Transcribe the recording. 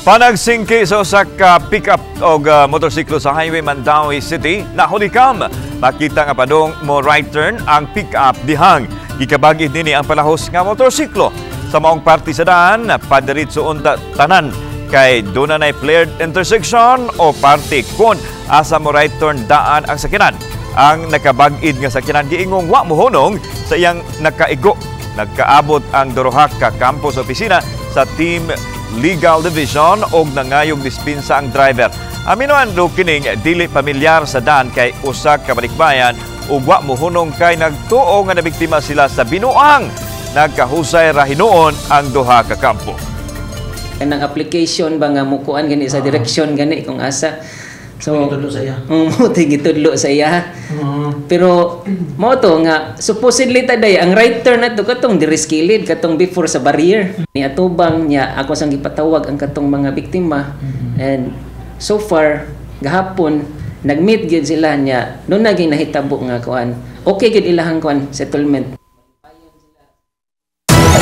Panagsingki sa usa ka pick-up og motorsiklo sa highway Mandaue City, nahulikam. Makita nga padong mo right turn ang pick-up dihang gikabag-id nini ang palahos nga motorsiklo. Sa maong parte sa daan, padiretso unta tanan kay duna nay flared intersection o parte kon asa mo right turn daan ang sakyanan. Ang nakabag-id nga sakyanan giingong wa mohunong sa iyang nakaigo. Nagkaabot ang duha ka kampo sa opisina sa Team Legal Division og nangayog dispinsa ang driver. Aminuan do kining dili pamilyar sa daan kay usa ka balikbayan ug wa mohunong kay nagtuo nga nabiktima sila sa binuang. Nagkahusay ra hinuon ang duha ka kampo. Kanang application ba nga mukuan gani sa direksyon gani kung asa. So, Gitudlo sa iya. Mo gitudlo sa iya. Pero mao to nga supposedly taday ang right turn nato katong diri sa kilid, katong before sa barrier. Ni atubang niya ako sang gipatawag ang katong mga biktima and so far gahapon nag-meet gyud sila niya doon naging nahitabo nga kuan. Okay gyud ilahang kuan settlement.